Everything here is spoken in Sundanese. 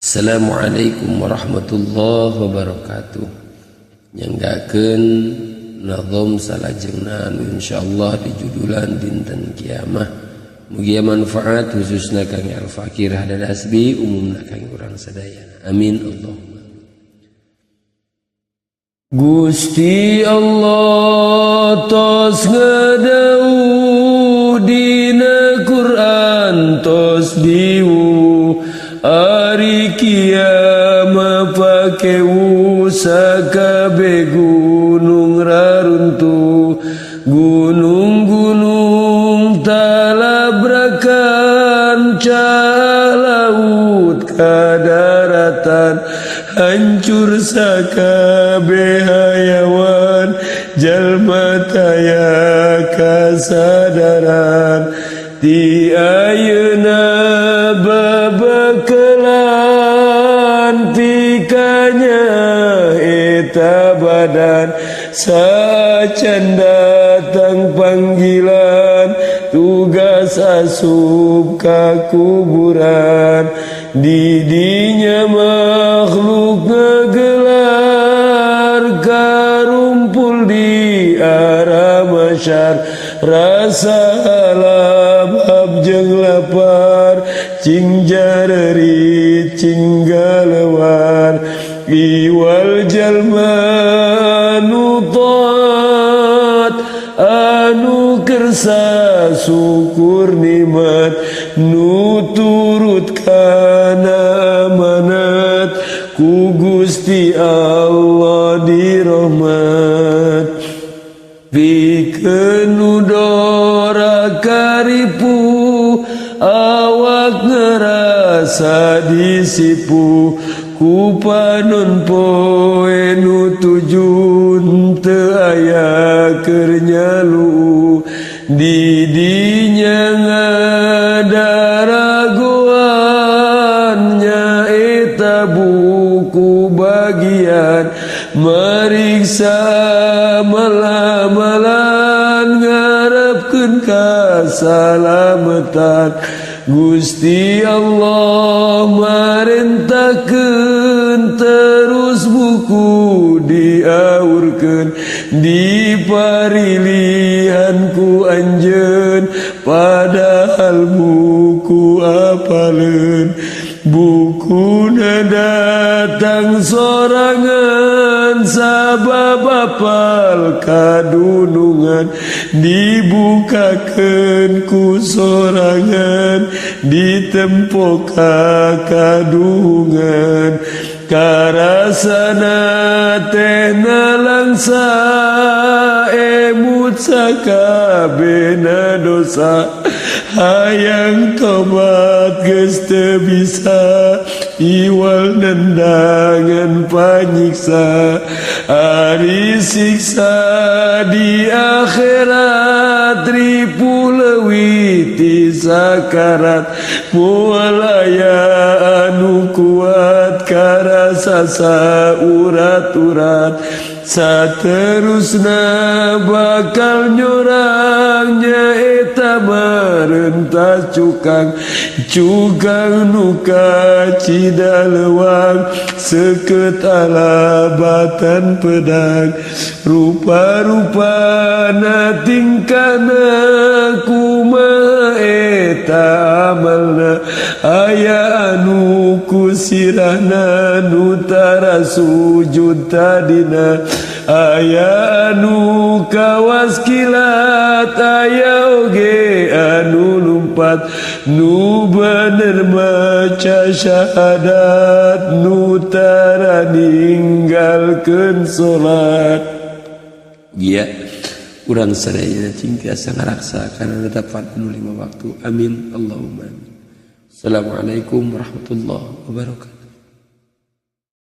Assalamualaikum warahmatullahi wabarakatuh. Nyanggakeun nazom salajengna anu insyaallah di judulan dinten kiamah. Mugia manfaat khususna kang Al-Fakir Hadad Hasbi, umumna kang urang sadayana. Amin Allahumma. Gusti Allah tos ngadawuh dina Quran tos diwu ari kiamah pakewu sakabe gunung raruntuh gunung-gunung talabrakan calaut kadaratan hancur sakabe hayawan jalma taya kasadaran di ayeuna babakalan tikanya eta badan sacan datang panggilan tugas asup ka kuburan didinya makhluk ngegelar karumpul di arah masyar rasa labab jeung lapar cing jareri cing galewar iwal jalma anu taat anu kersa syukur nikmat nu turut kana amanat ku Gusti Allah dirahmat pikeun nu dora karipu awak ngerasa disipu ku panon poe nu tujun teu aya keur nyalu di dinya ngadaragoan nyaeta buku bagian mariksa amal-amalan ngarepkeun kasalamatan Gusti Allah marentahkeun terus buku diaurkeun diparilihan ku anjeun padahal buku apaleun bukuna datang sorangan sabab apal kadunungan dibukakeun ku sorangan ditempo ka kadungan karasana teh nalangsa emut sakabehna dosa hayang tobat geus teu bisa iwal nendangan panyiksa ari siksa di akhirat ripu leuwih ti sakarat moal aya anu kuat karasa saurat-urat saterusna bakal nyorang nyaeta marentas cukang cukang nu kacidalewang seukeut alabatan pedang rupa-rupana tingkahna kumaha eta amalna aya anu kusirahna nu tara sujud tadina aya anu kawas kilat aya oge anu lumpat nu bener maca syahadat nu tara ninggalkeun salat. Gia urang sadayana cing tiasa ngaraksa kana netepan anu lima waktu. Amin Allahumma amin. Assalamualaikum warahmatullahi wabarakatuh.